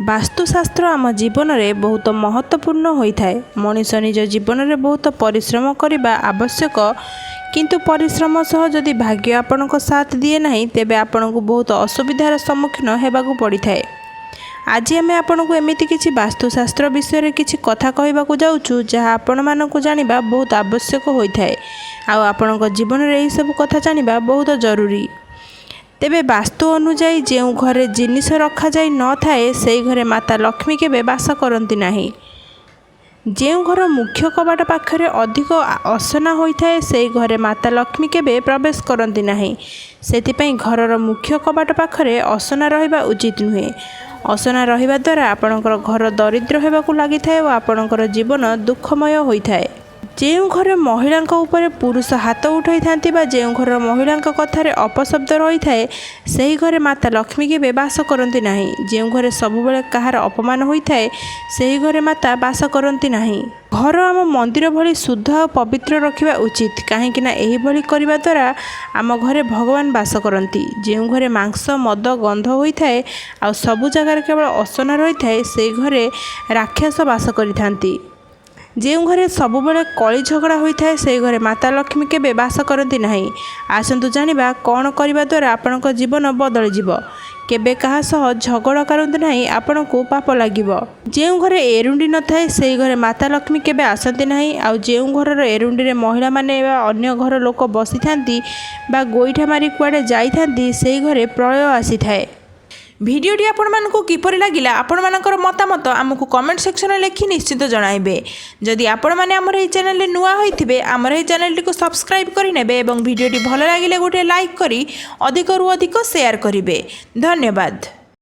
ବାସ୍ତୁଶାସ୍ତ୍ର ଆମ ଜୀବନରେ ବହୁତ ମହତ୍ତ୍ୱପୂର୍ଣ୍ଣ ହୋଇଥାଏ। ମଣିଷ ନିଜ ଜୀବନରେ ବହୁତ ପରିଶ୍ରମ କରିବା ଆବଶ୍ୟକ, କିନ୍ତୁ ପରିଶ୍ରମ ସହ ଯଦି ଭାଗ୍ୟ ଆପଣଙ୍କ ସାଥ ଦିଏ ନାହିଁ, ତେବେ ଆପଣଙ୍କୁ ବହୁତ ଅସୁବିଧାର ସମ୍ମୁଖୀନ ହେବାକୁ ପଡ଼ିଥାଏ। ଆଜି ଆମେ ଆପଣଙ୍କୁ ଏମିତି କିଛି ବାସ୍ତୁଶାସ୍ତ୍ର ବିଷୟରେ କିଛି କଥା କହିବାକୁ ଯାଉଛୁ, ଯାହା ଆପଣମାନଙ୍କୁ ଜାଣିବା ବହୁତ ଆବଶ୍ୟକ ହୋଇଥାଏ ଆଉ ଆପଣଙ୍କ ଜୀବନରେ ଏହିସବୁ କଥା ଜାଣିବା ବହୁତ ଜରୁରୀ। ତେବେ ବାସ୍ତୁ ଅନୁଯାୟୀ ଯେଉଁ ଘରେ ଜିନିଷ ରଖାଯାଇ ନଥାଏ, ସେହି ଘରେ ମାତା ଲକ୍ଷ୍ମୀ କେବେ ବାସ କରନ୍ତି ନାହିଁ। ଯେଉଁ ଘର ମୁଖ୍ୟ କବାଟ ପାଖରେ ଅଧିକ ଅସନା ହୋଇଥାଏ, ସେହି ଘରେ ମାତା ଲକ୍ଷ୍ମୀ କେବେ ପ୍ରବେଶ କରନ୍ତି ନାହିଁ। ସେଥିପାଇଁ ଘରର ମୁଖ୍ୟ କବାଟ ପାଖରେ ଅସନା ରହିବା ଉଚିତ ନୁହେଁ। ଅସନା ରହିବା ଦ୍ୱାରା ଆପଣଙ୍କର ଘର ଦରିଦ୍ର ହେବାକୁ ଲାଗିଥାଏ ଓ ଆପଣଙ୍କର ଜୀବନ ଦୁଃଖମୟ ହୋଇଥାଏ। ଯେଉଁ ଘରେ ମହିଳାଙ୍କ ଉପରେ ପୁରୁଷ ହାତ ଉଠାଇଥାନ୍ତି ବା ଯେଉଁ ଘରର ମହିଳାଙ୍କ କଥାରେ ଅପଶବ୍ଦ ରହିଥାଏ, ସେହି ଘରେ ମାତା ଲକ୍ଷ୍ମୀ କେବେ ବାସ କରନ୍ତି ନାହିଁ। ଯେଉଁ ଘରେ ସବୁବେଳେ କାହାର ଅପମାନ ହୋଇଥାଏ, ସେହି ଘରେ ମାତା ବାସ କରନ୍ତି ନାହିଁ। ଘର ଆମ ମନ୍ଦିର ଭଳି ଶୁଦ୍ଧ ଆଉ ପବିତ୍ର ରଖିବା ଉଚିତ, କାହିଁକିନା ଏହିଭଳି କରିବା ଦ୍ୱାରା ଆମ ଘରେ ଭଗବାନ ବାସ କରନ୍ତି। ଯେଉଁ ଘରେ ମାଂସ, ମଦ ଗନ୍ଧ ହୋଇଥାଏ ଆଉ ସବୁ ଜାଗାରେ କେବଳ ଅସନା ରହିଥାଏ, ସେହି ଘରେ ରାକ୍ଷସ ବାସ କରିଥାନ୍ତି। ଯେଉଁ ଘରେ ସବୁବେଳେ କଳି ଝଗଡ଼ା ହୋଇଥାଏ, ସେହି ଘରେ ମାତା ଲକ୍ଷ୍ମୀ କେବେ ବାସ କରନ୍ତି ନାହିଁ। ଆସନ୍ତୁ ଜାଣିବା କ'ଣ କରିବା ଦ୍ୱାରା ଆପଣଙ୍କ ଜୀବନ ବଦଳିଯିବ। କେବେ କାହା ସହ ଝଗଡ଼ା କରନ୍ତୁ ନାହିଁ, ଆପଣଙ୍କୁ ପାପ ଲାଗିବ। ଯେଉଁ ଘରେ ଏରୁଣ୍ଡି ନଥାଏ, ସେହି ଘରେ ମାତା ଲକ୍ଷ୍ମୀ କେବେ ଆସନ୍ତି ନାହିଁ। ଆଉ ଯେଉଁ ଘରର ଏରୁଣ୍ଡିରେ ମହିଳାମାନେ ବା ଅନ୍ୟ ଘର ଲୋକ ବସିଥାନ୍ତି ବା ଗୋଇଠା ମାରି କୁଆଡ଼େ ଯାଇଥାନ୍ତି, ସେହି ଘରେ ପ୍ରଳୟ ଆସିଥାଏ। ଭିଡ଼ିଓଟି ଆପଣମାନଙ୍କୁ କିପରି ଲାଗିଲା, ଆପଣମାନଙ୍କର ମତାମତ ଆମକୁ କମେଣ୍ଟ ସେକ୍ସନରେ ଲେଖି ନିଶ୍ଚିତ ଜଣାଇବେ। ଯଦି ଆପଣମାନେ ଆମର ଏହି ଚ୍ୟାନେଲରେ ନୂଆ ହୋଇଥିବେ, ଆମର ଏହି ଚ୍ୟାନେଲଟିକୁ ସବସ୍କ୍ରାଇବ୍ କରିନେବେ ଏବଂ ଭିଡ଼ିଓଟି ଭଲ ଲାଗିଲେ ଗୋଟିଏ ଲାଇକ୍ କରି ଅଧିକରୁ ଅଧିକ ସେୟାର କରିବେ। ଧନ୍ୟବାଦ।